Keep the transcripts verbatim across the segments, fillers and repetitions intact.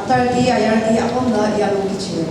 Atarüti, ayarüti, apümnü yalong kichire.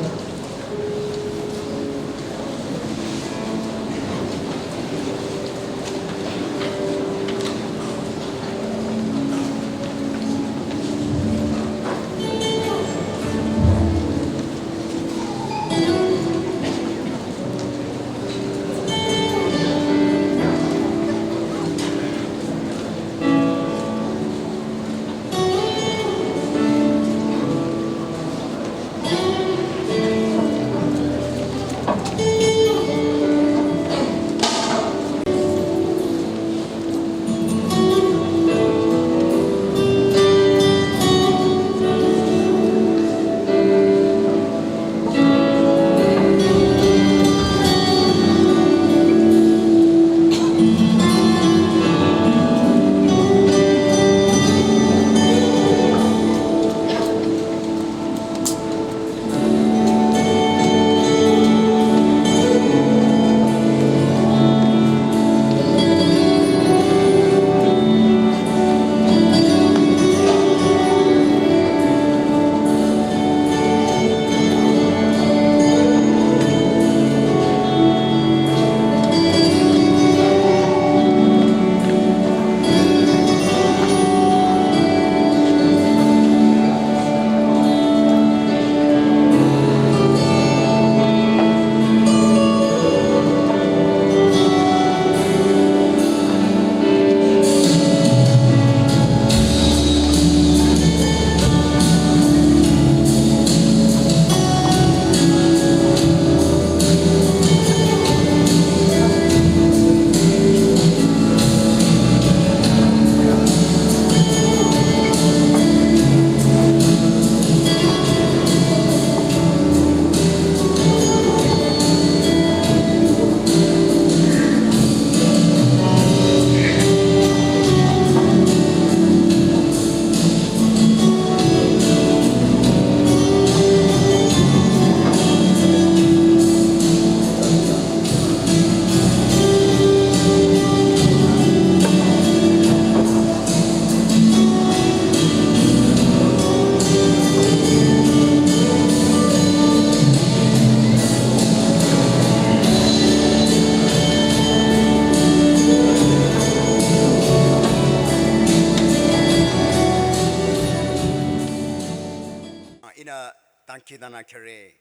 Ihnü dangkhidangnang khyare.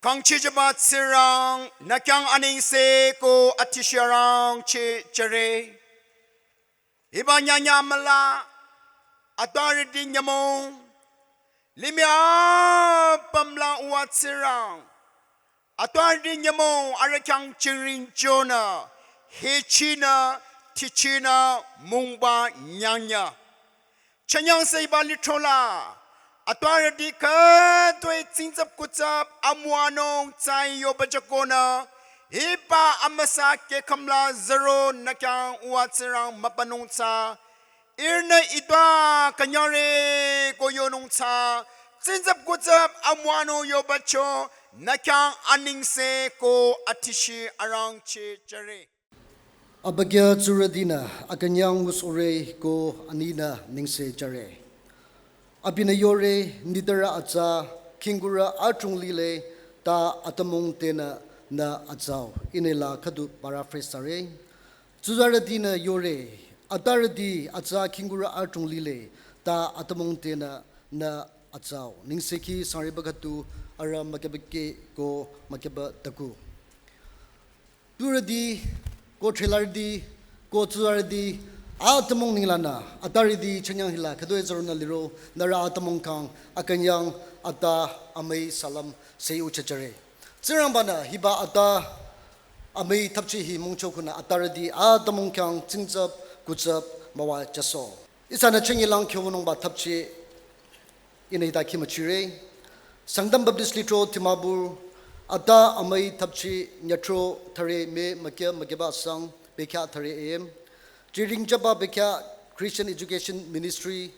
Kangchichehba Tsingrang, nü khyang anengse ko atishirang chehchehre. Hiba nyanya müla, atwarüti nyümong, limih apüm la uwa Tsingrang, atwarüti nyümong arüh khyang chingring chonü, hechinü, tichinü, mungba nyanya. Chünyangseh hiba lithro la, atwarüti khütoi tsingtsap kutsap amüwanung tsai yoba jakonü, hiba amüsa kehkhüm la zero nü khyang uwa Tsingrang mübünung tsü, ihrünü itwa künyangre ko yonung tsü, tsingtsap kutsap amüwanung yobacho, nü khyang anengse ko atishi arang chehchehre. Abükyü tsurütinü akünyang ngusohre ko aninü nengse jüre. Abinü yore, nitpürü atsa khingkurü adrong lile, ta atümung tenü nü atsau. Ihnü la khüdu paraphrase thsare. Tsuzarütinü yore, atarüti atsa khingkurü adrong lile, ta atümung tenü nü atsau. Nengsekhi sangreba khüdu arüh mükyüba keh ko mükyüba taku. Tsurüti, ko thrilarüti, ko tsuzarüti, atümung nenglanü, atarüti chünyang hila, khütoi zaronü liro, nührü atümung khyang, akünyang, ata, amüi, salam, sei uchehchehre. Tsingrangbanü, hiba ata, amüi thapchi hi mungcho khunü, atarüti, atümung khyang, tsingtsap, kutsap, müwajüsoh. Ihsanü chünye lang kyonungba thapchi, ihnü hita khimüchire. Sangtam Baptist Lithro Dimapur, ata amüi thapchi nyüthro thüre me mükyü mükyüba asang bekhyah thüre A M. Chiring chaba bekhyah Christian Education Ministry.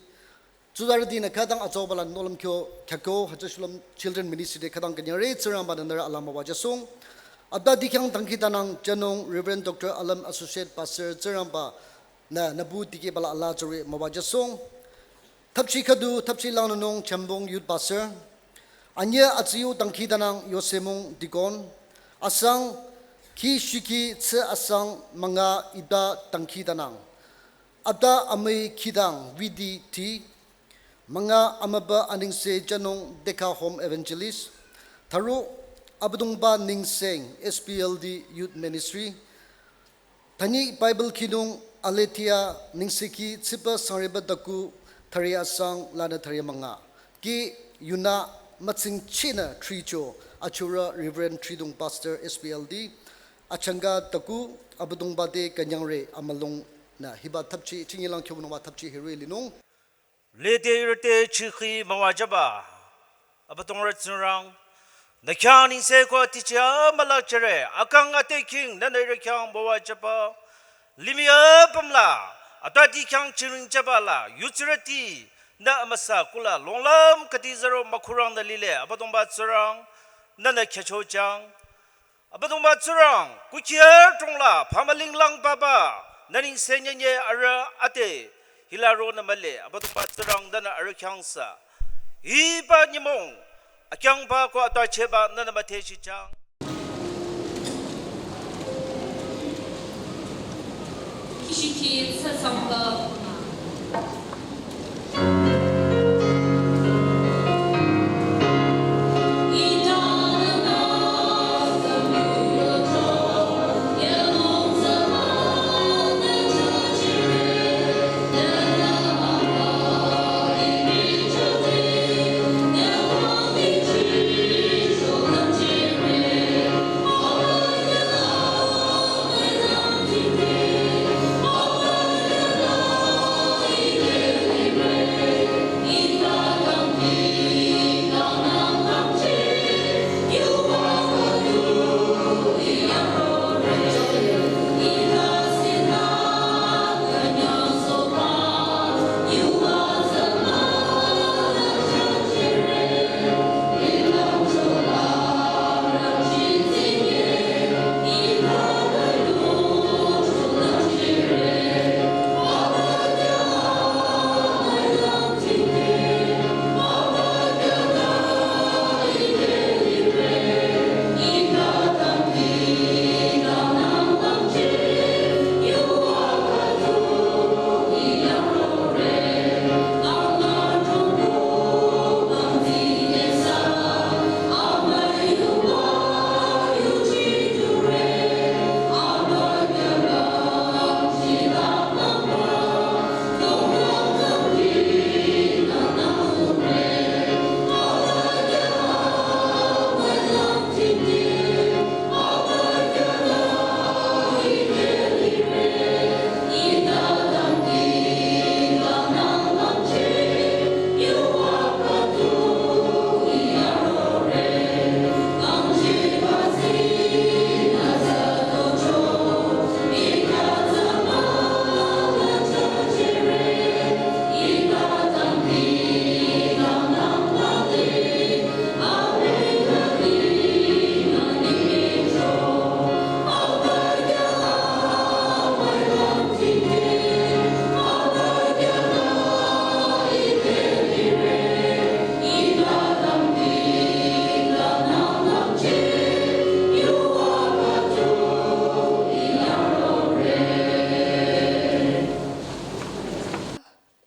Tsuzarütinü khütang atsauba la nohlüm kyo khyako hütsü shulüm Children Ministry te khütang künyangre Tsingrangbanü nührü alaa müwajüsoh. Ata dikhyang dangkhidangnang jünung Reverend Doctor Alam Associate Pastor Tsingrangbanü nübu dikehba la alaa tsure müwajüsoh. Thapchi khüdu thapchi langnunung Chembong Youth Pastor. Anye atsiu dangkhidangnang Yosemung Deacon. Asang khi shiki tsü asang manga ida dangkhidangnang. Ada amai khidang V D T. Manga amaba aningse janung Deka Home Evangelist. Tharu Abüdongba Ningseng S P L D Youth Ministry. Tani Bible khinung aletia ningseki tsipa sangreba daku thari asang lana thari manga. Ki yuna matsing china tricho achura Reverend Tridong Pastor S P L D. Achanga daku Abüdongba de kanyangre amalung na hiba thapchi chingilang kyobunongba thapchi hirui linung. Lede irte chikhi mawajaba. Abüdongrü Tsingrang. Nü khyang ningse ko tichi amüla chere. Akang ate king nü nü irü khyang mawajaba. Limih apümla. Atati khyang chiring jabala. Yutsirüti. Nü amüsa kula. Longlam kati zero makhurang nü lile. Abüdongba Tsingrang. Nü nü khyachojang. Abüdongba Tsingrang, kukhia tongla, pamaling lang papa, nü ningse nyenye arüh ate, hila ro nü male, Abüdongba Tsingrang nü nü arüh khyangsa. Hiba nyümong, akyangba ko atacheba nü nü müthe shichang. Kishiki sasamba.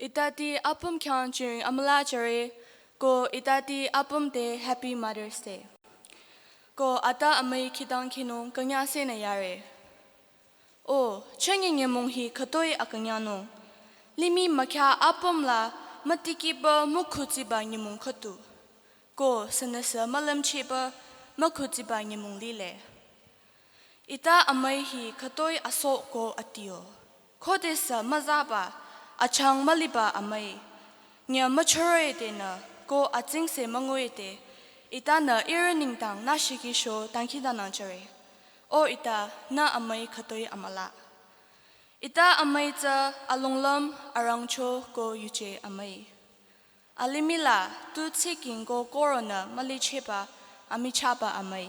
Itati apüm khyang chiring amüla chere, ko itati apüm te Happy Mother's Day. Ko ata amai khidang khinung kanya se na yare. O, chenge nyümong hi khütoi akanya nung. Limih makhya apüm la matikiba mukhutsiba nyümong khütu. Ko sünüsü malamchiba mukhutsiba nyümong lile. Ita amai hi khütoi aso ko atio. Khodesü müzaba, achang müliba amai. Nya müchoroe te nü, ko atsingse mangoi te. Ita nü ihrü nengdang nü shikisho dangkhidangnang chere. O ita, nü amai khütoi amüla. Ita amai tsü alonglüm arangcho ko yuje amai. Alimih la tu tsiking ko koronü mülicheba amichahba amai.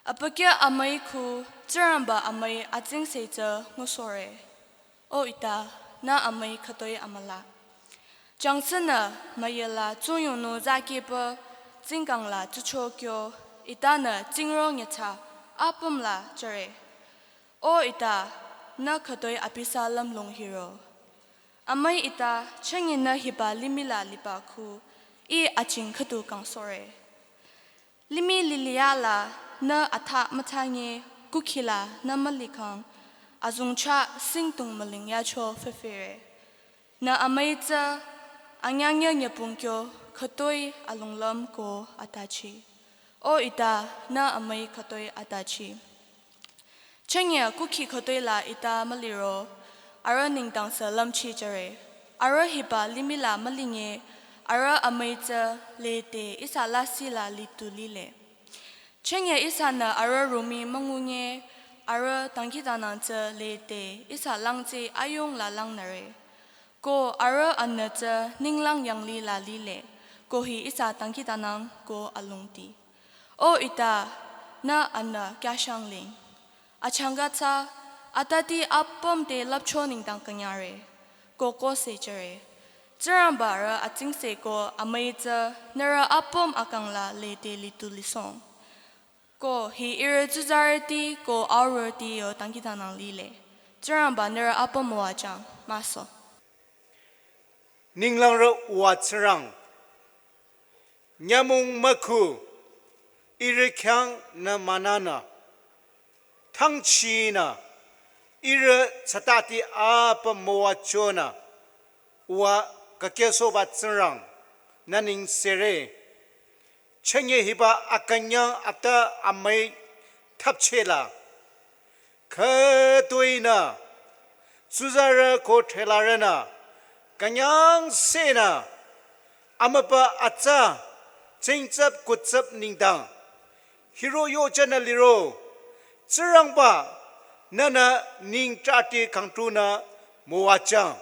Apakya amai khu Tsingrangba amai atsingse tsü ngusore. O ita, nü amai khütoi amüla. Changsenü müyela tsungyungnung zakehpü tsingkang la tsucho kyo, itanü tsingro nyetsa apüm la jüre. O ita, nü khütoi abisa lümlong hiro. Amüi ita, chünye nü hiba limih la liba khu, ih aching khüdu kangsohre. Limih liliya la nü atha müthanye kukhi la nü mülikhang, azungcha singdong müling yacho fefere. Nü amüi tsü anyangye nyepung kyo khütoi alonglüm ko atachi. O ita, nü amüi khütoi atachi. Chünye kukhi khütoi la ita müliro, arüh nengdang sü lümchi jüre. Arüh hiba limih la mülinge, arüh amüi tsü lede ihsa lasih la litu lile. Chünye ihsanü arüh rumi müngunge, arüh dangkhidangnang tsü lede ihsa langtse ayung la langnüre. Ko arüh anü tsü ninglang yangli la lile, ko hi ihsa dangkhidangnang ko alongdi. O ita, nü anü kyashangling. Achangka tsü, atati apüm te lüpcho nengdang künyare, ko kose jüre. Tsingrangba rü atsingse ko amüi tsü nührü apüm akang la lede litu lisong. Ko hi ihrü tsuzarüti ko aurüti yo dangkhidangnang lile. Tsingrangba nührü apüm müwajang, müso. Ninglangrü uwa Tsingrang, nyümong mükhu, ihrü khyang nü mananü, thangchinü, ihrü tsatati apüm müwachonü, uwa kakehsohba Tsingrang, nü nengsere. Chünye hiba akünyang ata amüi thapchela. Khütoinü, tsuzarü ko threlarünü, künyangsenü, amüpa atsa, tsingtsap kutsap nengdang. Hiro yochonü liro, Tsingrangba, nünü ningtrati kangtunü müwajang.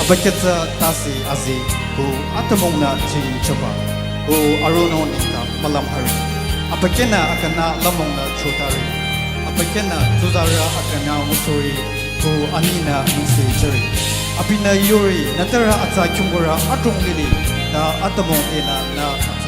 Abükyü tsü tasi azi, ko atümungnü jingchoba, ko arunü nengdang mülüm hari. Abükyünü akünü lümongnü chotari. Abükyünü tsuzarü akünü müsuri, ko aninü müsijüri. Abinü yuri, nütürü atsa kyungkurü adrong lili, ta atümung inü nü atsa.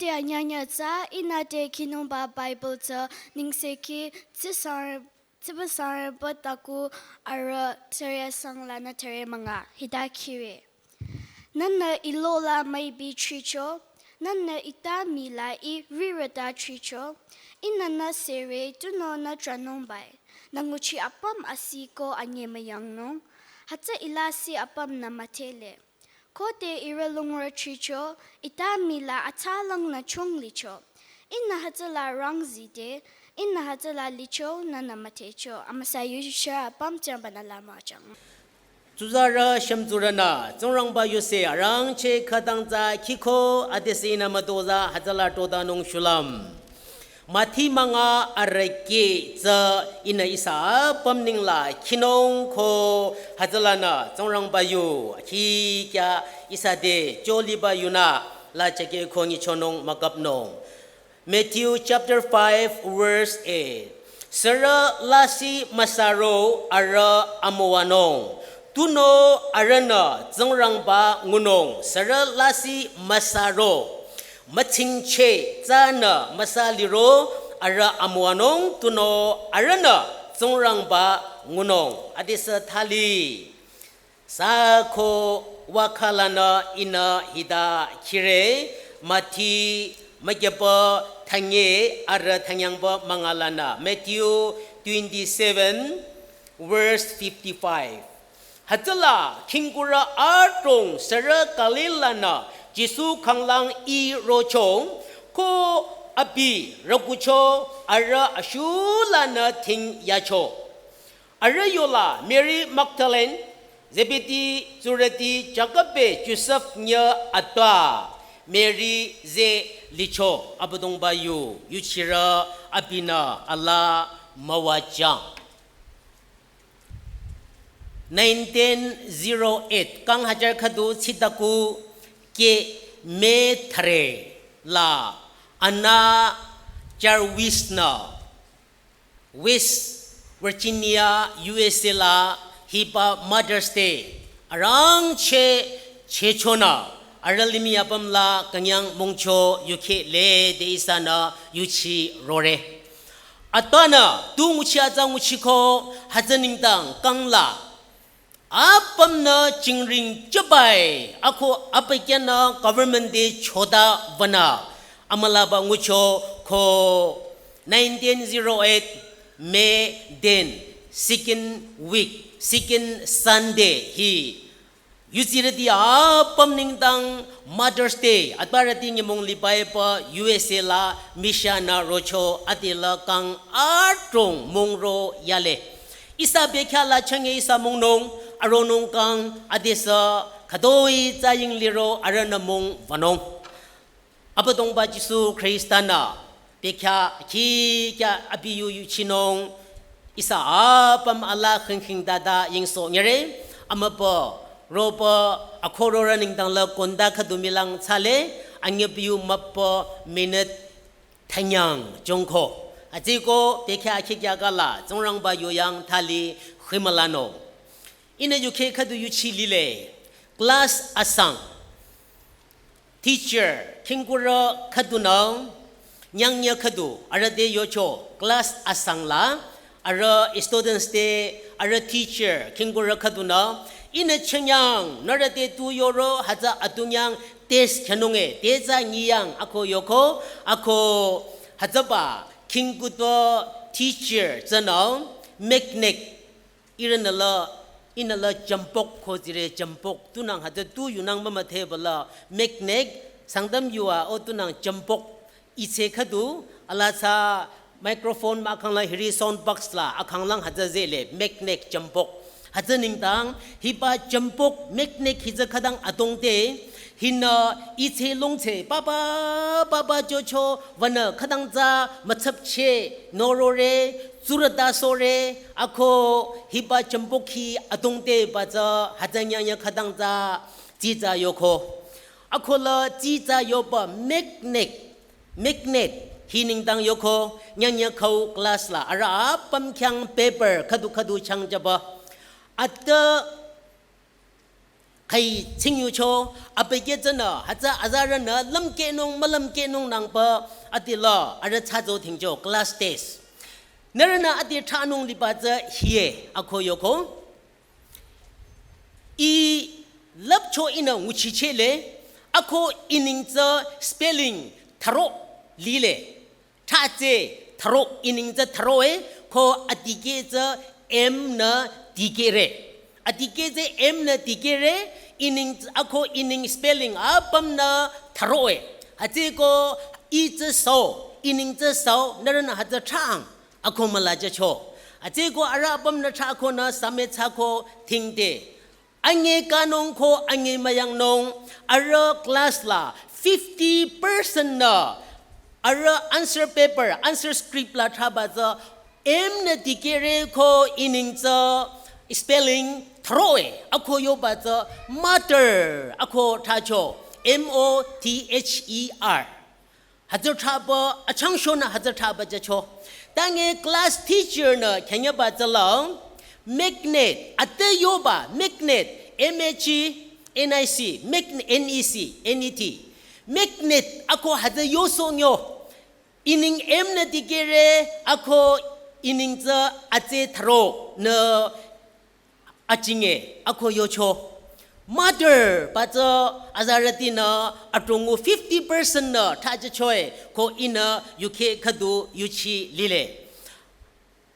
Ya nyanya tsü ihnü te khinungba Bible tsü nengsekhi tsisang tsibasang pü taku arüh thüre sang lanü thüre münga hita khire. Nühnü ilo la müipi thricho, nühnü ita mii la I rirü ta thricho, ihnü nü sere tunüo nü tranungbai, nü nguchi apüm asi ko anyemüyangnung, hütsü I lasih apümnü müdhele. Khode ihrü lungrü thricho, ita mii la atsalangnü chung licho. Ihnü hütsüla rangzide, ihnü hütsüla licho, nühnü müdhecho. Amüsa yuchisha apüm Tsingrangba-nü la müwajüng. Tsuzarü shümtsurünü, Tsingrangba yuse arangcheh khütang tsü khiko adesü ihnü mütozah hütsüla todanung shulüm. Mathi münga arüh keh tsü ihnü ihsa apüm nengla khinung ko hütsülanü Tsingrangba yu akhi kya ihsa te choliba yunü la chakeh ko nyichonung mükapnung. Matthew chapter five verse eight. Sürü lasih müsaro arüh amüwanung. Tunüo arühnü Tsingrangba ngunung. Sürü lasih müsaro. Mütsingcheh tsünü müsa liro arüh amüwanung tunüo arühnü Tsingrangba ngunung. Adesü thali. Sü ko wakhalanü ihnü hita khire Mathi mükyüpü thünye arüh thünyangpü müngalanü Matthew twenty-seven verse fifty-five. Hütsüla khingkurü adrong sürü Galil lanü Jisu khanglang irocho ko abi rükucho arüh ashulanü dhingyacho. Arüh yola Mary Magdalene, Zebedee tsurüti Jakob-e Josef nyü atpa Mary zeh licho. Abüdongba yu yuchirü abinü alaa müwajüng. Nineteen zero eight, kang hajar khüdu tsitaku keh me thüre la Anna Jarvis nü West Virginia, U S A la hiba Mother's Day arangcheh chehchonü arüh limih apüm la künyang mungcho yukhehle de ihsanü yuchirore. Atpanü tu nguchi atsa nguchiko hütsü nengdang kang la apümnü jingring jübai ako abükyünü government te chotabanü amülaba ngucho ko nineteen zero eight May ten, second week, second Sunday hi yutsirüti apüm nengdang Mother's Day atparüti nyümong liba-i pü U S A la michah nü rocho adela kang adrong mongro yale. Ihsa bekhyah la chünye ihsa mongnung aronung kang adesü khütoi tsü ying liro arühnü mongwünung. Abüdongba Jisu Khrista-nü bekhyah khikya abi yu yuchinung ihsa apüm alaa khingkhing dada yingsoh nyüre, amüpü ropü akhororü nengdang la konda khüdu mülang thsale, anyüpiu müpü minute thünyang jongko. Atsüko bekhyah khikya kala Tsingrangba yuyang thali khimülanung. Ihnü yukheh khüdu yuchi lile, class asang. Teacher khingkurü khüdunü nyangnyü khüdu arüh te yocho class asang la, arüh students te arüh teacher khingkurü khüdunü ihnü chünyang nührü te tu yoro hütsü adunyang test khyünung-e te tsü nyiyang ako yoko ako hütsüba khingkuto teacher tsünü magnet ihrünü la, ihnü la jambok ko tsire jambok tunang hütsü tu yunang mümüdheba la magnet Sangtam yua o tunang jambok itseh khüdu alaa tsü microphone mahkhang la hiri sound box la akhanglang hütsü zehle magnet jambok. Hütsü nengdang hiba jambok magnet hi tsü khütang adongte hinü itseh longtseh papa papa jocho wünü khütang tsü mütsüpcheh norore tsurüta sore ako hiba jambok hi adongte ba tsü hütsü nyangnyü khütang tsü tsitsa yoko. Ako la tsitsa yoba magnet, magnet hi nengdang yoko nyangnyü khau class la arüh apüm khyang paper khüdu khüdu changjüba. Ata Khai tsingyucho, abükyü tsünü, hütsü azarünü, lümkehnung, mülümkehnung nangpü, adila, arüh thsazo thingcho, class test. Nührünü adi thsanung liba tsü hie, ako yoko. I lüpcho ihnü nguchichele, ako I neng tsü spelling tharo lile. Thsa tsü tharo, I neng tsü tharo e, ko adikeh tsü M nü dikehre. Adikeh tsü M nü dikehre, I neng tsü, ako I neng spelling apümnü tharo e. Hütsüko I tsü sao, I neng tsü sao, nührünü hütsü thsaang, ako müla jücho. Hütsüko arüh apümnü thsa konü same thsako thingde. Anyi kanung ko anyi müyangnung, arüh class la fifty percent nü, arüh answer paper, answer script la thsaba tsü, M nü dikehre ko I neng tsü spelling tharo e, ako yoba tsü mother, ako thsacho, M O T H E R. Hütsü thsaba, achangsho nü hütsü thsaba jücho. Tangi class teacher nü khenyaba tsüla, magnet, ate yoba, magnet, M A G N I C, magn-, N E C, N E T. Magnet, ako hütsü yosohnyo. I neng M nü dikehre, ako I neng tsü atse tharo nü achinge, ako yocho. Mother, ba tsü azarütinü, adrongnü fifty percent nü thsa jücho e, ko ihnü yukheh khüdu yuchi lile.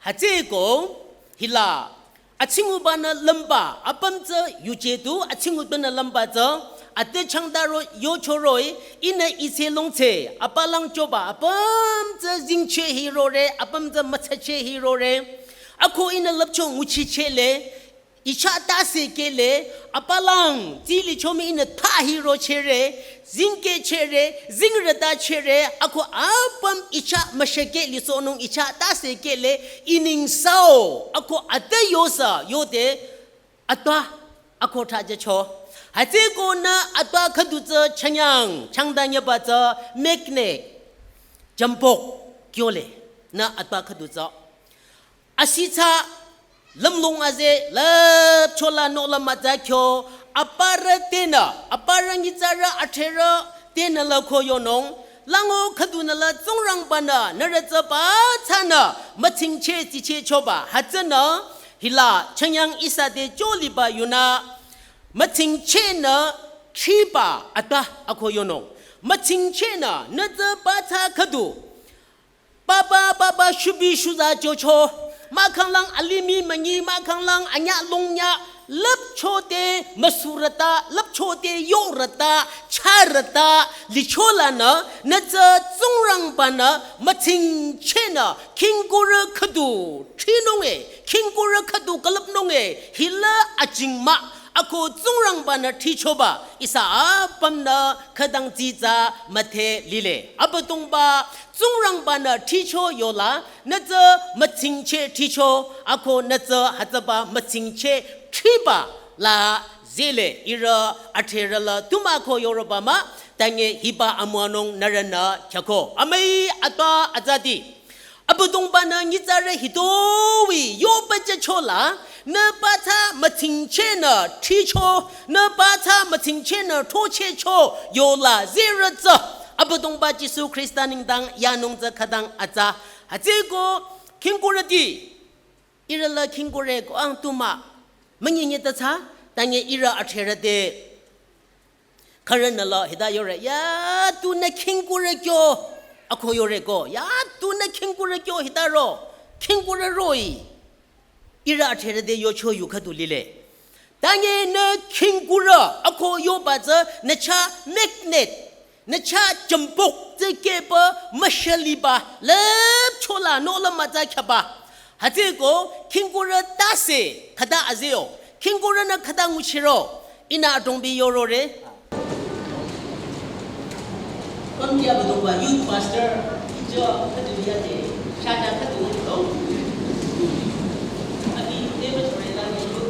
Hütsüko, hila, atsingubanü lümba, apüm tsü yuje du, atsingubanü lümba tsü, ate changdaro yocho roh-i, ihnü itse longtse, apalang choba, apüm tsü zingcheh hirore, apüm tsü mütsacheh hirore, ako ihnü lüpcho nguchichele, I chah tase kehle, apalang, tsü licho mii ihnü thsa hirochere, zingkehchere, zingrütachere, ako apüm I chah müshekeh lisohnung I chah tase kehle, I neng sao, ako ate yosa, yode, atwa, ako thsa jücho. Hütsüko nü atwa khüdu tsü chanyang, changdanyaba tsü magnet, jambok, kyole, nü atwa khüdu tsü. Asithsa lümlong aze lüpchola nohlüm atsa kyo, aparü tenü, aparü nyitsarü athrerü tenü la ko yonung, lango khüdunü la Tsingrangbanü nührü tsü ba thsanü mütsingcheh tsicheh choba, hütsünü hila chanyang ihsa te cho liba yunü, mütsingcheh nü thriba atwa ako yonung, mütsingcheh nü nü tsü ba thsa khüdu, papa, papa, shubi, shuza, jocho. Mahkhang lang alimih münyi, mahkhang lang anyü longnyü, lüpcho te müsurüta, lüpcho te yorüta, charüta, licholanü, nü tsü Tsingrangbanü, mütsingcheh nü, khingkurü khüdu, thrinung e, khingkurü khüdu külüpnung e, hila ajingmah, ako Tsingrangbanü thrichoba, ihsa apümnü khütang dsitsa müdhe lile. Abüdongba, Tsingrangbanü thricho yola, nü tsü mütsingcheh thricho, ako nü tsü hütsüba mütsingcheh thriba la zele ihrü athrerü la tumako yoroba mah, tangi hiba amüwanung nührünü khyako. Amüi atwa azati. Abüdongbanü nyitsarü hitoi yoba jüchola, nü ba thsa mütsingcheh nü thricho, nü ba thsa mütsingcheh nü throchehcho yola zerü tsü, Abüdongba Jisu Khrista nengdang yanung tsü khütang atsa. Hütsüko khingkurüti, ihrü la khingkurü ko ang tumah, münyi nyi ta thsa, tangi ihrü athrerü te khürünü la hita yore, ya tunü khingkurü kyo, ako yore ko, ya tunü khingkurü kyo hita ro, khingkurü roh-i. Ihrü athrerü te yocho yu khüdu lile. Tangi nü khingkurü, ako yoba tsü, nü chah magnet, nü chah jambok tsü keba müshaliba, lüpchola nohlüm atsa khyaba. Hütsüko, khingkurü tase, khüta azeo, khingkurünü khüta nguchiro, ihnü adrongbi yorore. Pamkia Abüdongba youth pastor, ijo khüdu yade, shata khüdu lo. Abi, neba chore la ni lo.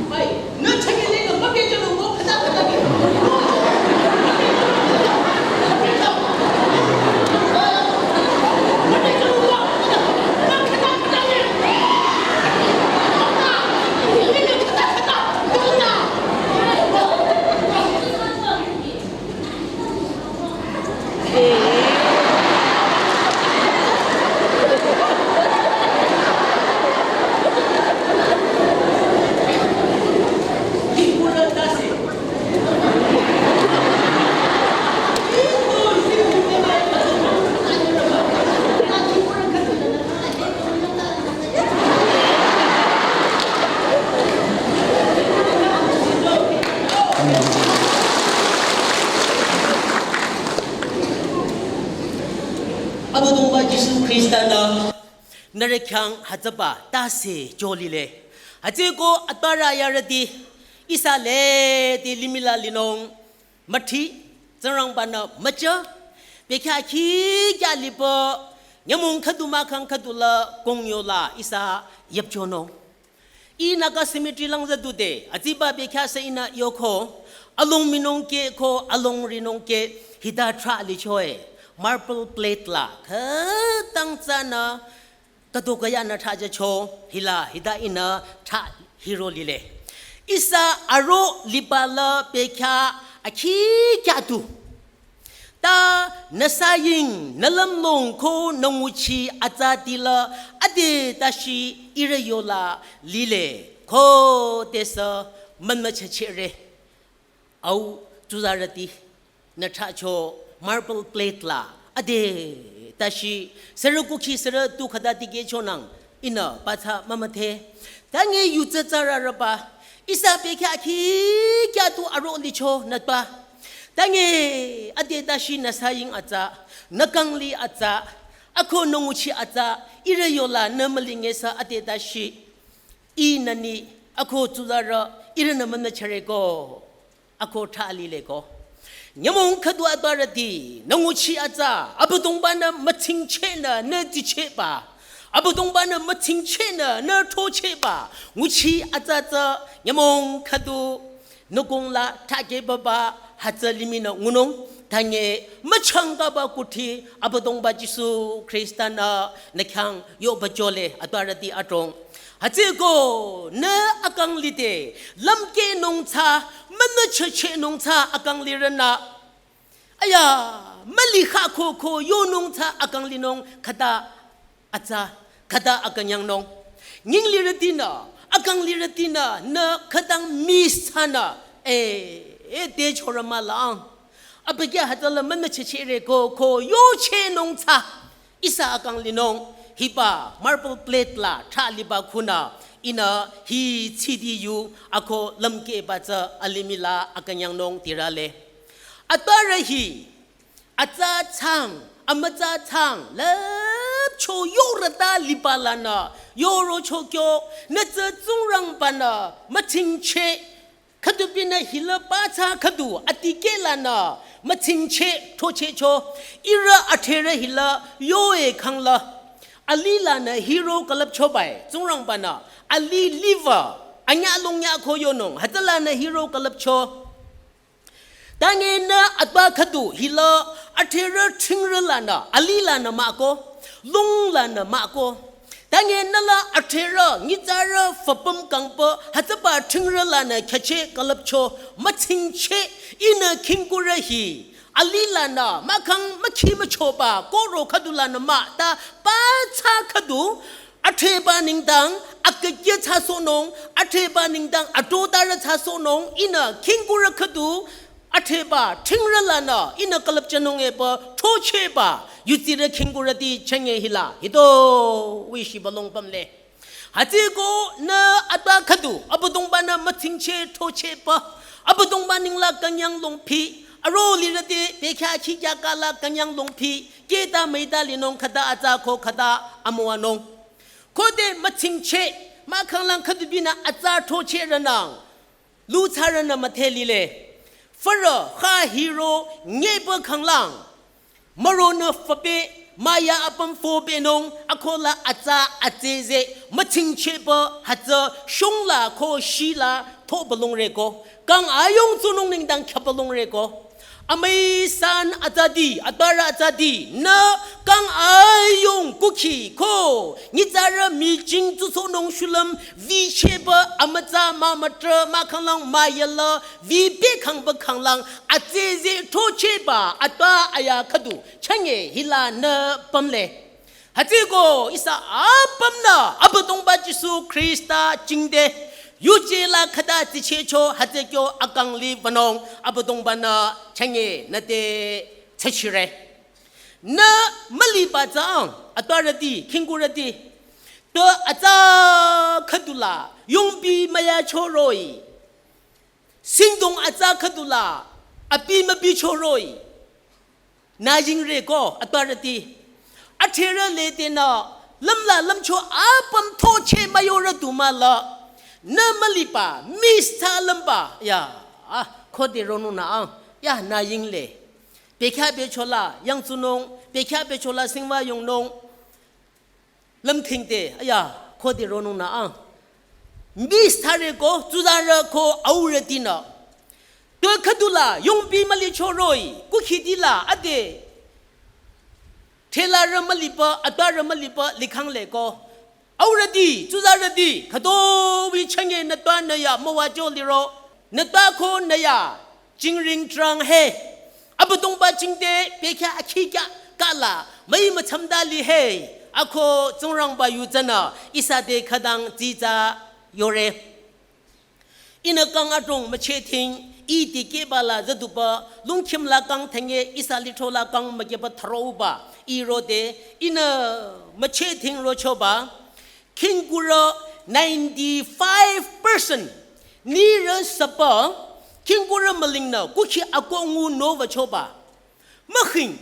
Bai, nü chakele nü mükeh Nührü khyang hütsüba tase jolile. Hütsüeko atpara yarüti ihsa lede limih la linung müthi, Tsingrangba-nü mücha, bekhyah khikya lipü nyümong khüdu mahkhang khüdu la kongyola ihsa yüpchonung. Ih Naga cemetery lang züdude, atsiba bekhyah sü ihnü yoko, along minung ke ko along rinung ke hita trah lichoe, marble plate la khütang tsünü, khüdu khüyanü trah jücho, hila hita ihnü trah hiro lile. Ihsa aro liba la bekhyah akhikya du. Ta nü saying, nü lümlong ko nü nguchi atsati la ade tashi ihrü yola lile ko tesü mümüchehchehre. Au tsuzarüti nü trahcho marble plate la ade tashi sürü kukhi sürü tu khüta tikehchonang ihnü pathsa mümüdhe. Tange yutsü tsürarüba ihsa bekhyah khikya tu aro lichonü ba. Tange ade tashi nü saying atsa, nü kangli atsa, ako nü nguchi atsa, ihrü yola nü mülingesü ade tashi. Ihnü ni, ako tsuzarü, ihrünü mümüchehre ko, ako trah lile ko. Nyümong khüdu atparüti, nü nguchi atsa, Abüdongba-nü mütsingchehnü, nü tichehba. Abüdongba-nü mütsingchehnü, nü throchehba. Nguchi atsa tsü, nyümong khüdu nü kong la thakehbaba hütsü limih nü ngunung, tange müchangkaba kuthsi Abüdongba Jisu Khrista-nü nü khyang yoba jole atparüti adrong. Hütsüeko nü akang lide, lümkehnung tsü, münüchehchehnung tsü akang lirünü. Aya, müli kha ko ko yonung tsü akang linung khüta atsa, khüta akünyangnung. Nying lirütinü, akang lirütinü, nü khütang miss thsanü, eh, eh, te chorü mülang. Abükyü hütsüla mümüchehchehre ko, ko yochehnung tsü. Ihsa akang linung, hiba marble plate la trah liba khunü, ihnü hi tsidi yu, ako lümkehba tsü alimih la akünyangnung tirale. Atparü hi, atsa thsang, amütsa thsang, lüpcho yorüta liba lanü, yorocho kyo, nü tsü Tsingrangba-nü mütsingcheh, khüdubinü hila pathsa khüdu atikeh lanü mütsingcheh throchehcho, ihrü adhrerü hila yoe khangla, alih lanü hiro külüpchobae, Tsingrangba-nü, alih liver, anyüh longnyüh ko yonung, hütsülanü hiro külüpcho. Tange nü atpa khüdu hila adhrerü tsingrü lanü, alih lanü mah ko, lung lanü mah ko. Tange nüla adhrerü, nyitsarü, füpüm kangpü, hütsüba tsingrü lanü khyacheh külüpcho, mütsingcheh, ihnü khingkurü hi, alih lanü, mahkhang mükhi müchoba, koro khüdu lanü mah, ta pathsa khüdu, adhreba nengdang, akükyü thsasohnung, adhreba nengdang, adodarü thsasohnung, ihnü khingkurü khüdu, adhreba, tsingrü lanü, ihnü külüpchanung epü, throchehba, yutsirü khingkurüti chenge hila, hito, wishiba long pümle. Hütsüeko nü atpa khüdu, Abüdongba-nü mütsingcheh throchehba, Abüdongba nengla künyang longphi, aro lirüti, bekhyah khikya kala künyang longphi, keta müita linung khüta atsa ko khüta amüwanung. Khode mütsingcheh, mahkhang lang khüdubinü atsa throchehrünang, lu thsarünü müdhe lile. Fürü, kha hiro, nyeba khanglang. Müronü füpeh, müya apüm füpehnung, akola atsa atseze, mütsingchehba, hütsü, shongla ko shila, thopalongre ko. Kang ayung tsunung nengdang khyapalongre ko. Amüi san atsati, atparü atsati, nü kang ayung kukhi ko, nyitsarü mijing tsusohnung shulüm, vichehba amütsa mümütrah mahkhang lang müyala, vipeh khangba khanglang, atseze throchehba, atpa aya khüdu, chenge hila nü pümle. Hütsüeko ihsa apümnü Abüdongba Jisu Khrista jingte yuje la khüta tsichehcho hütsü kyo akang li wünung Abüdongba-nü chenge nüte tsachire. Nü müliba tsang atparüti, khingkurüti, to atsa khüdula yongpi müyacho roh-i. Singdong atsa khüdula, api müpicho roh-i. Nü yingre ko, atparüti. Athrerü lede nü, lümla lümcho apüm thoche müyorü du mahla. Nü müliba, miss thsa lümba. Ya, ah, khode ronung nü, ah, ya, nü yingle. Bekhyah bechola, yangtsunung, bekhyah bechola singwa yongnung. Lümthingde, aya, khode ronung nü, ah. Miss thsare ko, tsuzarü ko, aurüti nü. Tü khüdula, yongpi mülicho roh-i, kukhitila, ade. Threlarü müliba, atwarü müliba, likhangle ko. Aurüti, tsuzarüti, khütoh-i chünye nü twa nü ya, müwacho liro. Nü twa ko nü ya, jingring trang he. Abüdongba jingte, bekhyah akhi kya, kala, müi müchamda li he. Ako Tsingrangba yu tsünü, ihsa te khütang tsitsa yore. Ihnü kang adrong müchething, ih dikehba la zaduba, lungkhim la kang thenge, ihsa lithro la kang mükehba tharoba, irode, ihnü müchething rochoba, khingkurü ninety-five percent, nirü süba, khingkurü mülingnü, kukhi ako ngu nü wüchoba. Mükhing,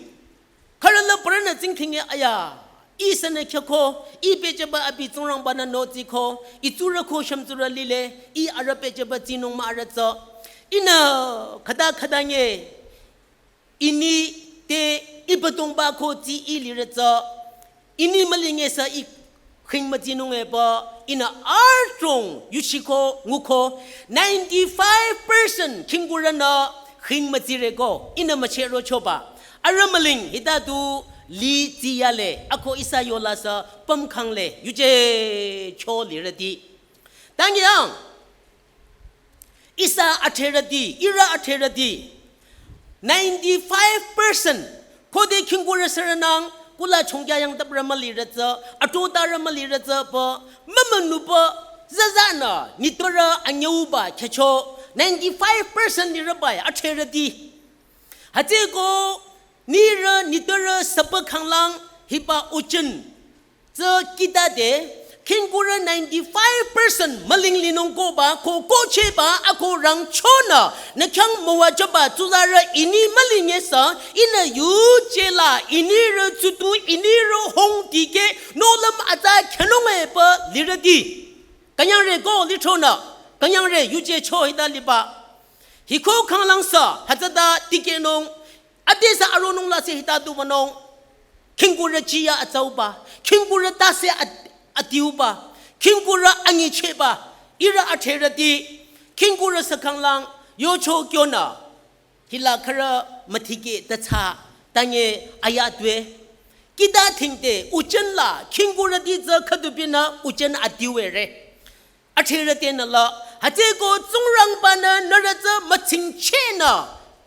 khürüla parünü tsingkhinge aya, ih sünü khyako, ih pehjüba abi Tsingrangba nü nü tsiko, ih tsurü ko shümtsurü lile, ih arüh pehjüba tsinung mah arüh tsü. Ihnü khüta khüta nge, ini te ih Abüdongba ko tsi ih lire tsü. Ini mülinge sü ih khing mütsinung epü, ihnü adrong yuchiko nguko, ninety-five percent khingkurünü khing mütsire ko, ihnü mücheh rochoba. Arüh müling hita du li tsiyale, ako ihsa yola sü pümkhangle, yuje cho lirüti. Tangyang, ihsa athrerüti, ihrü athrerüti, ninety-five percent, khode khingkurü sürünang, kula chongkya yangtaprü mülirü tsü, atrotarü mülirü tsü pü, mümünupü, zazanü, nitpürü anyüuba khyücho, ninety-five percent lirübai, athrerüti. Hütsüko, nirü, nitpürü, süpü khanglang, hiba uchin, tsü kitade, khingkurü ninety-five percent müling linung koba, ko kohchehba, ako rangchonü, nü khyang müwajüba, tsuzarü ini mülinge sü, ihnü yuje la, inirü tsutu, inirü hong dikeh, nohlüm atsa khyanung epü lirüti. Künyangre ko lithronü, künyangre yuje cho hita liba. Hiko khanglang sü, hütsüta dikehnung, adesü aronung la se hita du wünung. Khingkurü chiya atsauba, khingkurü tase at-, adiuba, khingkurü anyichehba, ihrü athrerüti, khingkurü sü khanglang, yocho kyonü, hila khürü müthikeh tatsü, tange aya tue. Kita thingte, uchin la, khingkurüti tsü khüdupinü, uchin adiuere. Athrerütinü la, hütsüko Tsingrangbanü nührü tsü mütsingchehnü,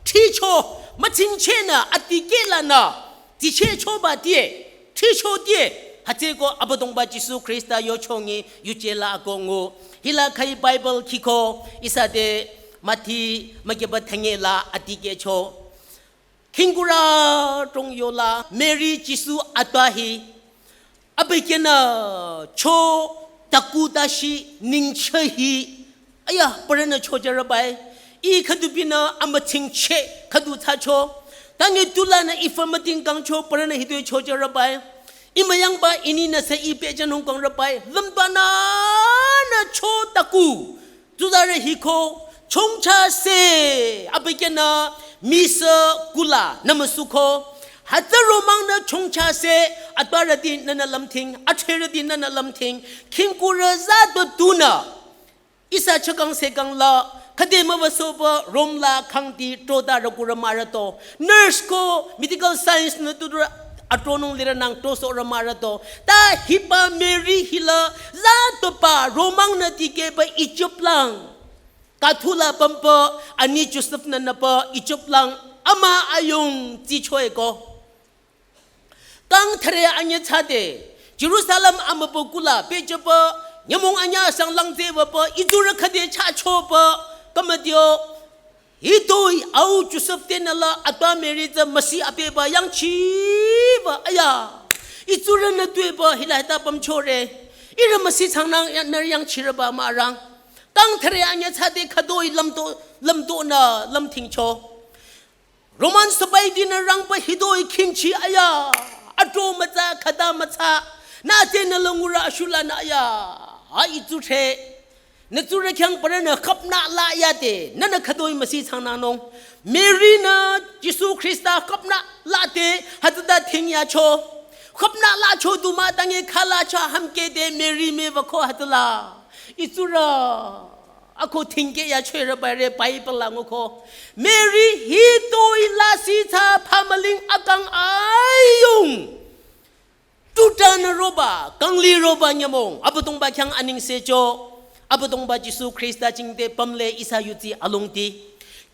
thricho, mütsingchehnü, adikehlanü, dsichehchoba die, thricho die, hütsüko Abüdongba Jisu Khrista yochongi, yuje la ako ngu, hila khai Bible khiko, ihsa te, Mathi, mükehba thünye la, adikehcho. Khingkurü trong yola, Mary Jisu atwa hi, abükyünü cho taku tashi ningcheh hi, aya, parünü chojürübai, ih khüdupinü amütsingcheh khüdu thsacho, tange tulanü ih fü müding kangcho parünü hitoi chojürübai, ih müyangba ininü sü ih pehjünung kangrübai, lümbanü nü cho taku, tsuzarü hiko, chongcha se, abükyünü, misü kula, nümüsuko. Hütsü romangnü chongcha se, atwarüti nünü lümthing, athrerüti nünü lümthing, khingkurü za du tunü. Ihsa chakang sekang la, khüde müwüsoba, Rome la khangti, trota rükurü mürüto. Nurse ko, medical science nü tuturü, atronung lirünang, tosohrü mürüto. Ta hiba Mary hila, za tuba, romangnü dikehba Egypt lang. Kathula pümba, ani Joseph nü nüba Egypt lang ama ayung tsichoeko. Kang thüre anyü thsade, Jerusalem amübü kula pehjüba, nyümong anyü sang langzewaba, itsurü khüde chachoba, kamadio, hitoi au Joseph tenü la atwa Mary tsü Masi apehba yangchiba, aya, itsurünü tueba, hila hita pümchore, ihrü Masi changnang ya-, nührü yangchirüba mürang. Kang thüre anyü thsade khütoi lümto, lümtonü lümthingcho. Roman sipahitinü rangba hitoi khingchi aya. Ato mütsa, khüta mütsa. Nü tsü nü langurü ashula nü ya. Ha itsu the. Nü tsurü khyang parünü khapna la yade. Nünü khütoi müsi changnanung. Mary nü Jisu Khrista khapna lade. Hütsüta thing yacho. Khapna lacho du mah tange khala cha hamkede Mary me wüko hütsüla. Itsurü. Ako thingke ya chwerü bare Bible la nguko. Mary hitoi lasih tsü phamüling akang ayung. Tuta nü roba, kangli roba nyümong. Abüdongba khyang anengse cho. Abüdongba Jisu Khrista jingte pümle ihsa yuti alongti.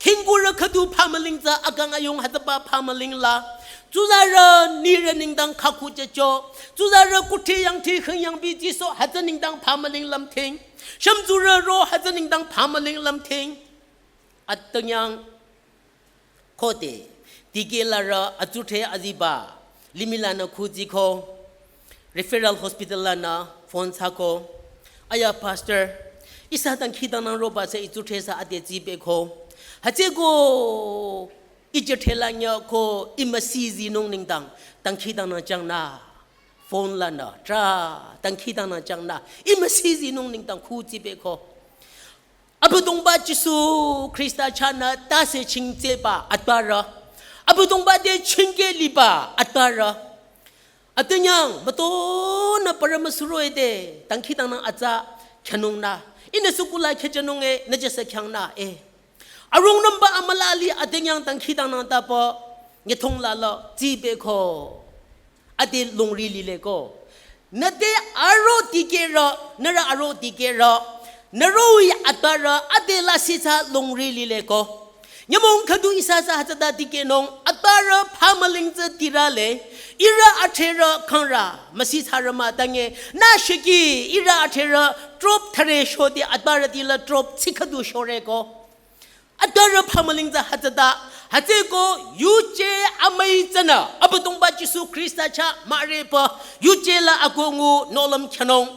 Khingkurü khüdu phamüling tsü akang ayung hütsüba phamüling la. Tsuzarü nirü nengdang khakhu checho. Tsuzarü kuthsi yangthsi khing yangbi jiso hütsü nengdang phamüling lümthing. Shümtsurü ro hütsü nengdang phamüling lümthing. Atünyang khode, dikehlarü atsu the aziba, limih lanü khuziko, referral hospital lanü phone thsako, aya pastor, ihsa dangkhidangnang roba tsü itsu the sü ade tsibeko, hütsüko, ije thela nyako, imüsi zinung nengdang, dangkhidangnang changnü, phone lanü, tra, dangkhidangnang changnü, imüsi zinung nengdang khu tsibeko. Abüdongba Jisu Khrista chahnü tase chingtseba atbarü. Abüdongba te chingke liba atbarü. Atünyang, mütonü parü müsuro ede, dangkhidangnang atsa khyünung nü. Ihnü sukula khyüchanung e, nü jasa khyang nü e. Arung nümba amüla li atünyang dangkhidangnang tapa, nyethong lala, tsibeko. Ade longri lileko. Nüte aro dikehrü, nührü aro dikehrü, nührü-i atbarü, ade lasih tsü longri lileko. Nyümong khüdu ihsa sü hütsüta dikehnung, atbarü phamüling tsü tirale, ihrü athrerü khangrü, müsi thsarü mah tange, nü shiki, ihrü athrerü, drop thüre shode atbarüti la drop tsi khüdu shoreko. Atbarü phamüling tsü hütsüta, hütsüko yuje amüi tsünü, Abüdongba Jisu Khrista chah mürepü, yuje la akongu nohlüm khyünung.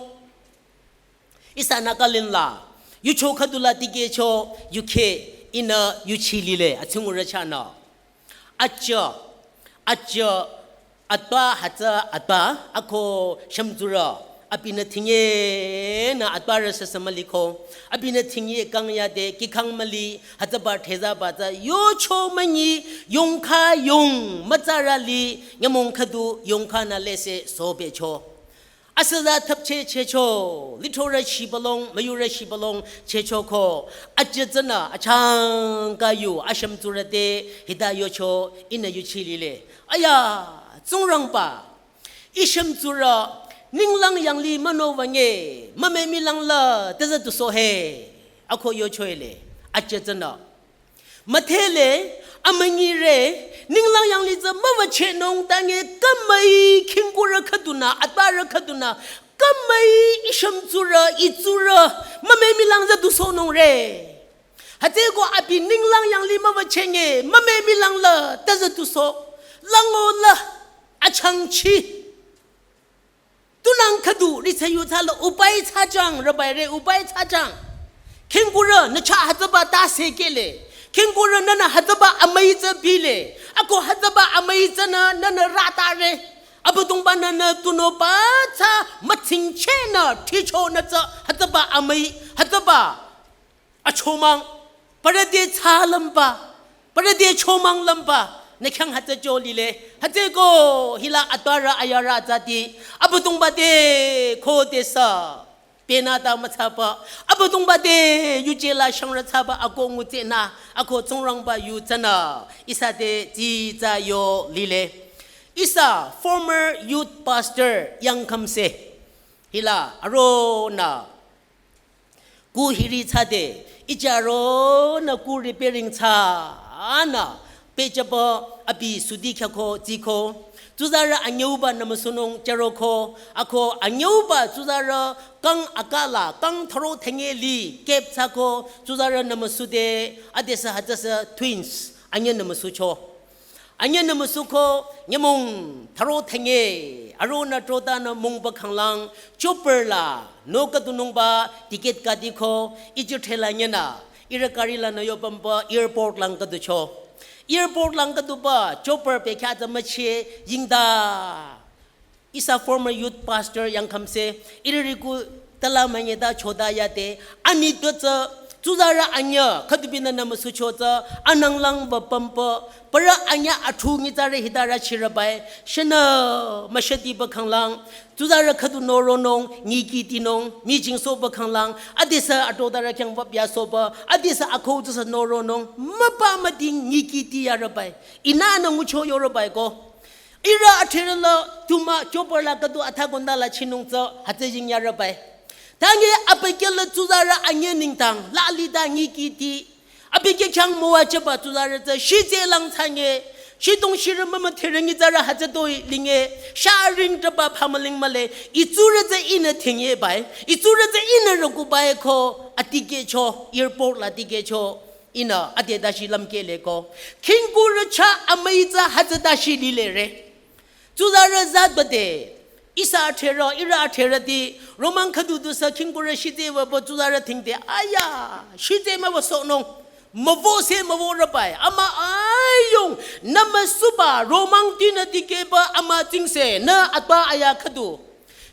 Ihsa Nagaland la, yucho khüdu la dikehcho, yukheh, ihnü yuchi lile, atsingurü chahnü. Acha, acha, atba hütsü atba, ako shümtsurü, abinü thingye nü atbarü sasa müliko, abinü thingye kang yade, kihkhang müli, hütsüba thsüba tsü, yucho münyi, yongkha yong, mütsarü li, nyümong khüdu, yongkha nü lese, sobecho. Asüza thapche checho, lithorü shibalong, müyurü shibalong, chechoko, acha tsünü, achangka yu, ashümtsurü te, hita yocho, ihnü yuchi lile. Aya, Tsingrangba, ih shümtsurü, ninglang yangli mano wünge, mümemilang la, teza tuso he, ako yocho ile, acha tsünü. Müdhele, amünyire, ninglang yangli tsü müwüchehnung tange kümüi khingkurü khüdunü, atbarü khüdunü, kümüi ih shümtsurü, itsurü, mümemilang tsü tusohnung re. Hütsüko abi ninglang yangli müwüchenge, mümemilang la, teza tuso, lango la, achangchi. Tunang khüdu, ritsü yu thsala, upai thsajang, rübai re, upai thsajang. Khingkurü, nü chah hütsüba tase kele. Khingkurü, nünü hütsüba amüi tsü bile. Ako hütsüba amüi tsünü, nünü ratare. Abüdongba nünü tunüba tsü, mütsingchehnü, thicho nü tsü, hütsüba amüi, hütsüba achomang, parü te thsalümba, parü te chomang lümba, nü khyang hütsü jolile, hütsüko hila atbarü ayarü tsüti, Abüdongba te khodesü, penü ta müthsaba, Abüdongba te yuje la shangrü thsaba ako ngutsenü, ako Tsingrangba yu tsünü, ihsa te tsitsa yo lile. Ihsa former youth pastor yangkhamse, hila aronü, ku hiri thsade, ijaronü ku repairing thsanü, pehjüba abi sudi khyako tsiko, tsuzarü anyüuba nümüsunung jaroko, ako anyüuba tsuzarü kang akala, kang thüro thünye li, kep thsako, tsuzarü nümüsude, adesü hütsüsü twins, anyü nümüsucho. Anyü nümüsuko nyümong thüro thünye, aronü trotanü mungba khanglang, chopper la, no khüdunungba, ticket khüdiko, iju thela nyena, ihrü gari lanü yopümba, airport lang khüducho. Airport lang khüduba, chopper pehkya tsü müche, yingda. Ihsa former youth pastor yangkhümse, ihrü riku tala manyeta chota yate, ani to tsü, tsuzarü anyüh, khüdubinü nü müsucho tsü, ananglang ba pampa, parü anyüh athu nyitsarü hitara chirübai, shünü müshatiba khanglang, tsuzarü khüdu noronung, nyikiti nung, mijingsohba khanglang, adesü atodarü khyang wapyasohba, adesü akho tsüsü noronung, müpa müding nyikiti yarübai, ihnü nü ngucho yorübai ko. Ihrü adhrerü la tuma chopar la khüdu atha konda la chinung tsü hütsü jingyarübai. Tangi abükyü la tsuzarü anyüh nengdang la lida nyikiti. Abükyü khyang müwajüba tsuzarü tsü shitse lang thsange. Shidong shirü mümüdherü nyitsarü hütsütoi linge. Sharing taba phamüling mühle. Itsurü tsü ihnü thingyebai. Itsurü tsü ihnü rükubai ko. Atikehcho. Airport la tikehcho. Ihnü ade dashi lümkehle ko. Khingkurü chah amüi tsü hütsü dashi lilere. Tsuzarü zatbade. Ihsa adhrerü, ihrü adhrerüti. Romang khüdu dusü khingkurü shitse wübo tsuzarü thingde. Aya, shitse müwüsohnung. Müwüse müwürübai. Ama ayung. Nü müsuba, romang tinü dikehba ama tsingse. Nü atba aya khüdu.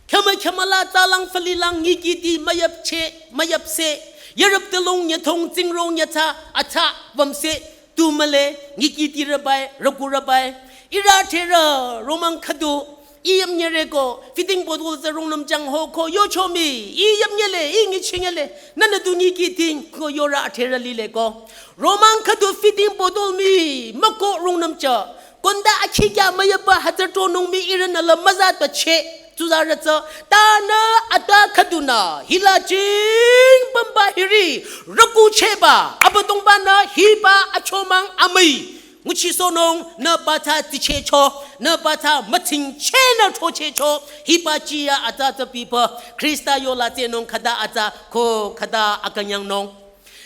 Khümü khümü la tsalang falilang nyikiti müyapche, müyapse. Yarüp telong nyethong tsingrong nyatsa, atsa, wamse. Tu mühle, nyikiti rübai, rüku rübai. Ihrü adhrerü, romang khüdu. I yamnyere ko, feeding bottle tsü rungnüm jang ho ko, yocho mii. I yamnyele, i ngichingele. Nünü tu nyikiti ko, yorü adhrerü lile ko. Romang khüdu feeding bottle mii, müko rungnüm cha. Konda akhikya müyaba hütsü tronung mii ihrünü la müzatbache. Tsuzarü tsü, tanü ata khüdunü, hila jing pamba hiri, rükucheba, Abüdongbanü hiba achomang amüi. Nguchisohnung, nü batsa tichehcho, nü batsa mütsingchehnü chochehcho, hiba chiya atsa tsü pipa, Khrista yola tsehnung khüta atsa, ko khüta akünyangnung.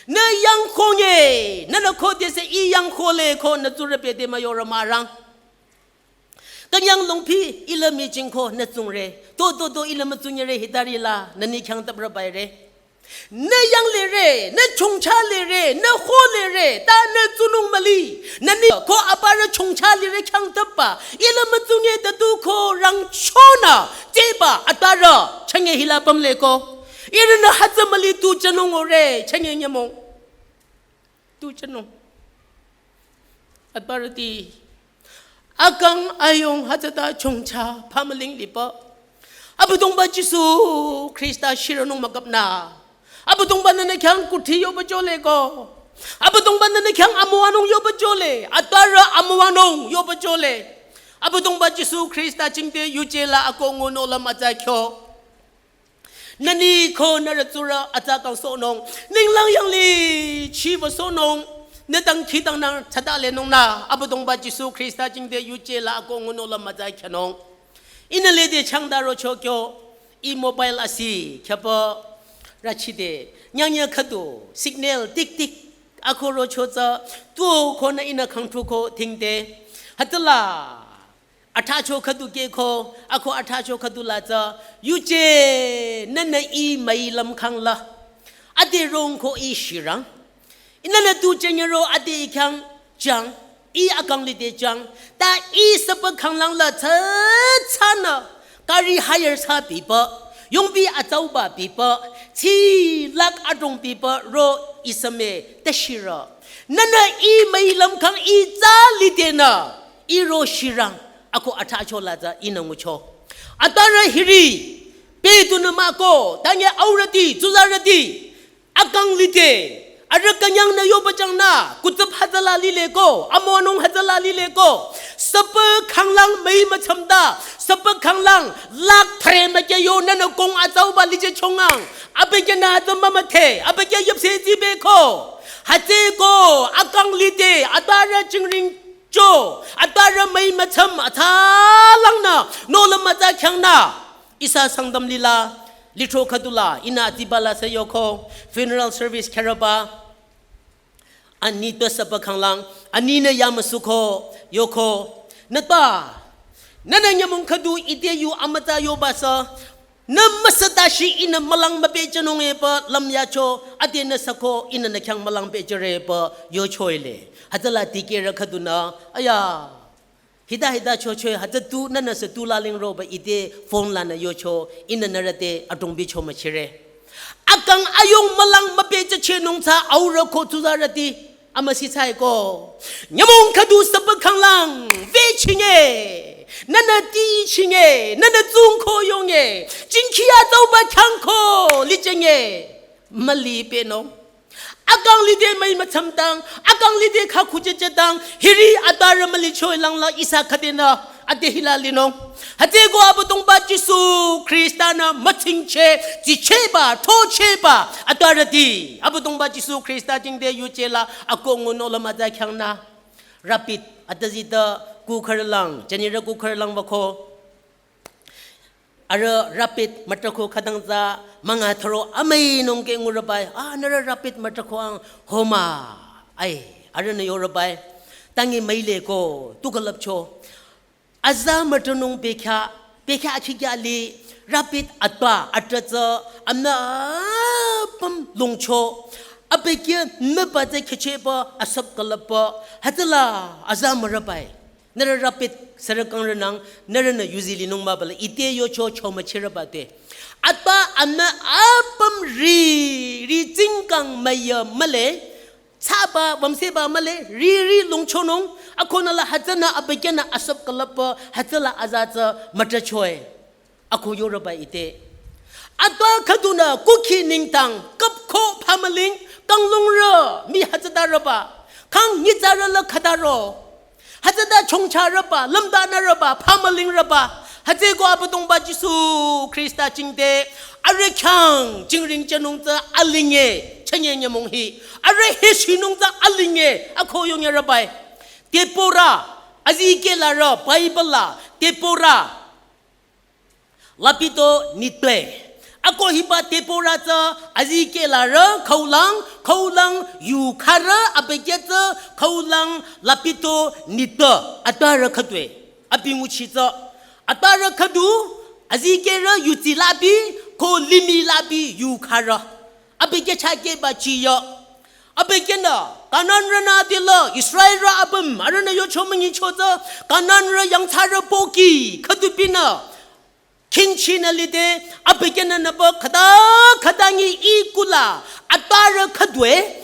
Nü yangkhonge, nünü khodesü i yangkhole ko nü tsurü pede müyorü mürang. Künyang longpi ila mijing ko nü tsungre. To, to, to ila mütsunyere hitari la nü ni khyang taprübaire. Nü yanglere, nü chongchalere, nü holere, ta nü tsunung müli. Nü ni ko aparü chongchalere khyang tapba. Ila mütsunye tatu ko rangchonü. Tseba atarü. Chünye hila pümle ko. Ihrünü hütsü müli tu chanung ore. Chünye nyümong. Tu chanung. Atbarüti. Akang ayung hütsüta chongcha phamüling lipa. Abüdongba Jisu Khrista shiranung müküpnü. Abüdongbanü nü khyang kuthsi yoba jole ko. Abüdongbanü nü khyang amüwanung yoba jole. Atbarü amüwanung yoba jole. Abüdongba Jisu Khrista jingte yuje la ako ngunung la mütsa kyo. Nü ni ko nü rütsurü atsa kangsohnung. Ninglang yanglichi wüsohnung. Nü dangkhidangnang tsadalenung nü. Abüdongba Jisu Khrista jingte yuje la ako ngunung la mütsa kyanung. Ihnü lede changda rocho kyo. I mobile asi. Khyapa rachide. Nyangnya khüdu. Signal tik tik. Ako rocho tsü. Tu ko nü ihnü khangthu ko thingde. Hütsüla. Athacho khüdu ke ko, ako athacho khüdu la tsü, yuje, nünü i müi lümkhang la. Ade rong ko i shirang. Inünü tu chenyero ade i khyang jang, i akang lide jang. Ta i sapa khanglang la tsü tsünü, gari hire sa pipa, yongbi atsauba pipa, tsi lak adrong pipa, ro i same, ta shira. Nünü i müi lümkhang i tsü lidenü. Iro shirang, ako athacho la tsü ihnü ngucho. Atbarü hiri, petunü mah ko, tanye aurüti, tsuzarüti, akang lide, arüh künyangnü yoba jangnü, kutsüp hütsüla lile ko, amüwanung hütsüla lile ko, sapa khanglang müi mütsamda, sapa khanglang lak thre mükya yo nünü kong atsauba lije chongang, abükyünü hütsü mümüdhe, abükyü yüpse zibe ko, hütsü ko, akang lide, atbarü jingring, cho, atbarü müi mütsam atsalangnü, nola mütsa kyangnü. Ihsa Sangtam lila, litro khüdula, ihnü atiba la sü yoko, funeral service khereba. Ani to sapa khanglang, aninü yamüsuko, yoko. Nütba, nünü nyümong khüdu ite yu amütsa yoba sü, nü müsüdashi ihnü mülang müpehjünung epü lümyacho, adenü sako ihnü nü khyang mülang pehjüre pü yochoile. Hütsüla dikehrü khüdunü, aya. Hita hita chocho hütsü tu nünü sü tu laling roba ite phone lanü yocho, ihnü nührü te adrong bicho müchire. Akang ayung mülang müpehjüchehnung tsü aurü ko tsuzarüti. Amüsi tsü-i ko. Nyümong khüdu süpü khanglang, vechinge. Nünü tichinge, nünü tsungko yonge. Jingkhia tsauba khyangko, lichenge. Müli pehnung. Akang lide müi mütsamdang, akang lide kha khuchechedang, hiri atbarü mülichoi langla ihsa khüdenü, ade hila linung. Hütsüko Abüdongba Jisu Khrista-nü mütsingcheh, tsichehba, thochehba, atbarüti. Abüdongba Jisu Khrista jingte yuchela, ako ngunung la mütsa khyang nü. Rapid, atazita kukharlang, janira kukharlang wüko. Arüh rapid mütrako khütang tsü münga tharo amüi nungke ngurübai. Ah, nührü rapid mütrako ang homa. Ai, arühnü yorübai. Tangi müile ko, tu külüpcho. Aza mütranung bekha, bekha akhi kya li, rapid atba, atratsü, amna apüm lungcho. Abekya müba tsü khecheba, asüp külüpba. Hütsüla, aza mürübai. Nührü rapid sürü kangrünang, nührünü yuzi linung mübala, ite yocho cho müchirüba te. Atba amna apüm ri, ri tsingkang müya mühle, tsaba, wamseba mühle, ri, ri lungchonung, akonüla hütsünü abekyanü asüp külüpba, hütsüla aza tsü mütrachoe. Ako yorüba ite. Atba khüdunü kukhi nengdang, küpko phamüling, kanglungrü, mii hütsüta rüba, kang nyitsarü la khütaro. Hütsüta chongcharüba, lümdanürüba, phamülingrüba. Hütsüko Abüdongba Jisu Khrista jingte, arüh khyang, jingring jünung tsü alinge, chünye nyümong hi. Arüh heshinung tsü alinge, ako yongyarübai. Debora, azikehlarü, Bible la, Debora. Lapito nitpeh. Ako hiba Debora tsü azikehlarü khaulang, khaulang yukharü abekya tsü khaulang lapito nitpeh. Atbarü khüdue. Abi nguchi tsü. Atbarü khüdu azikehrü yutsi labi, ko limih labi yukharü. Abekya chakeba chiyo. Abekyanü, Kananrünü adila, Israelrü apüm, arühnü yocho müngicho tsü, Kananrü yangthsarü pohki, khüdupinü. Khingchinü lide, abekyanü nüba khüta, khüta ngi i kula, atbarü khüdue,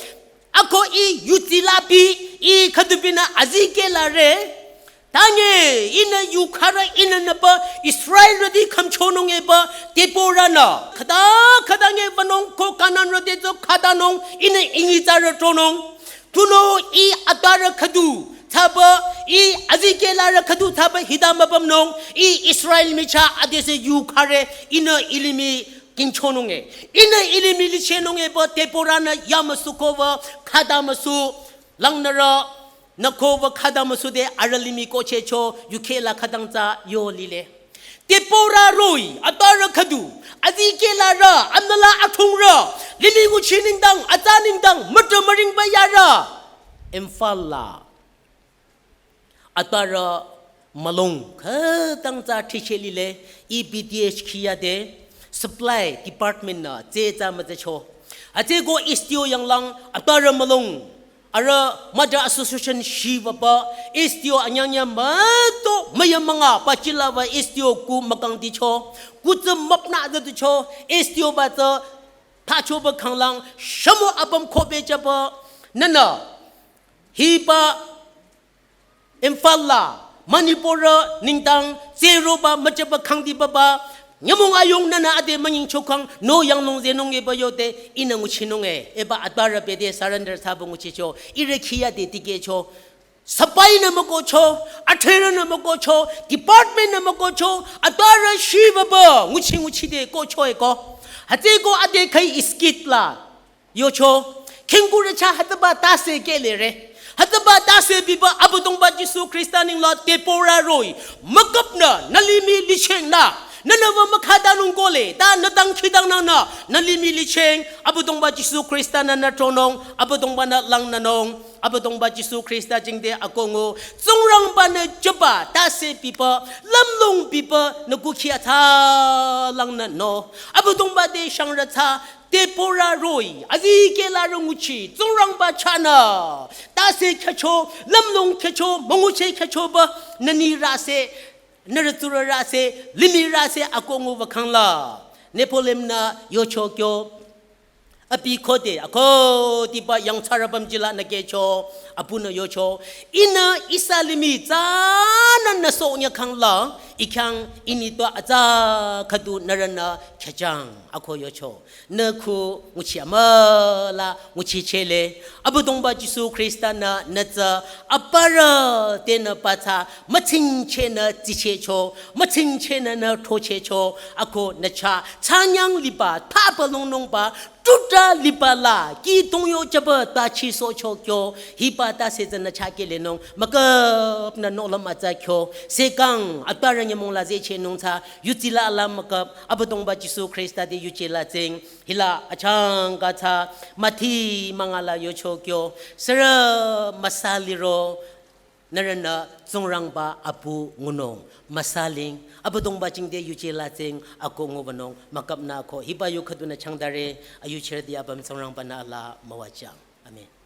ako i yutsi labi, i khüdupinü azikehlare, Tangi, ihnü yukharü ihnü nüba Israelrüti khümchonung eba Debora-nü. Khüta, khüta nge wünung ko Kananrüti tsü khütanung ihnü inyitsarü tronung. Tunüo i atbarü khüdu, thsaba i azikehlarü khüdu thsaba hita müpümnung, i Israel michah adesü yukhare ihnü i limih kingchonung e. Ihnü i limih lichehnung eba Debora-nü yamüsuko wü khüta müsu langnürü nü ko wü khüta müsude arüh limih kohchehcho yukheh la khütang tsü yo lile. Debora roh-i, atbarü khüdu, azikehlarü, amnala athungrü, limih nguchi nengdang, atsa nengdang, mütü müringba yarü. Imphal la. Atbarü mülung khütang tsü thicheh lile, E P D H khiyade, supply department nü tsü tsü mütsacho. Hütsüko S D O yanglang, atbarü mülung, arüh Mother Association shiwüba, S D O anyangya müto, müya münga, pachila wü S D O ku mükangdicho, ku tsü müpnü züducho, S D O ba tsü, thachoba khanglang, shamo apüm khobejaba, nünü, hiba, Imphal la, Manipur nengdang, tsü roba, müchaba khangdiba ba, nyümong ayung nünü ade münyingchokhang, nü yanglung zehnung eba yode, ihnü nguchinung e, eba atbarü bede surrender thsaba nguchicho, ihrü khiyade tikehcho, sipahinü mükohcho, athrerünü mükohcho, department nü mükohcho, atbarü shiwüba, nguchi nguchide kohcho eko. Hütsüko ade khai iskit la, yocho, khingkurü chah hütsüba tase kehlere. Hütsüba tase biba Abüdongba Jisu Khrista nengla Debora roh-i, müküpnü, nü limih lichengnü, nünü wü mükhütanung ko le, ta nü dangkhidangnangnü, nü limih licheng, Abüdongba Jisu Khrista-nü nü tronung, Abüdongba-nü langnünung, Abüdongba Jisu Khrista jingte akohngu, Tsingrangba-nü jüba, tase biba, lümlong biba, nü kukhi atsa langnü no. Abüdongba te shangrü tsü, te pora roh-i, azikehlarü nguchi, Tsingrangba chahnü, tase khyücho, lümlong khyücho, müngucheh khyüchoba, nü nirü se, nührü tsurü rü se, limih rü se akohngu wükhangla. Napoleon-nü yocho kyo, abi khode, akhudiba yangthsarü pümjila nü kehcho, apunü yocho, ihnü ihsa limih tsünü nü sohnyükhangla, I khyang I nitpü atsa khüdu nührünü khyüjüng, ako yocho. Nü khu nguchi amüla nguchicheh le. Abüdongba Jisu Khrista-nü nü tsü aparü tenü pathsa mütsingchehnü tsichehcho, mütsingchehnü nü throchehcho, ako nü chah, chanyang liba, thsaba longnungba, tuta liba la, kih tongyo jüba ta chisohcho kyo, hiba tase tsünü chah kehlenung, müküpnü nohlüm atsa kyo, sekang, atparü nyümong la zechehnung tsü, yuzila ala müküp, Abüdongba Jisu Khrista te yuje la tsing, hila achangka tsü, müthi münga la yocho kyo, sürü müsa liro, nührünü Tsingrangba apu ngunung, müsa ling, Abüdongba jingte yuje la tsing, akohngu wünung, müküpnü ko, hiba yu khüdunü changdare, ayuchirüti apüm Tsingrangba-nü ala müwajüng. Amen.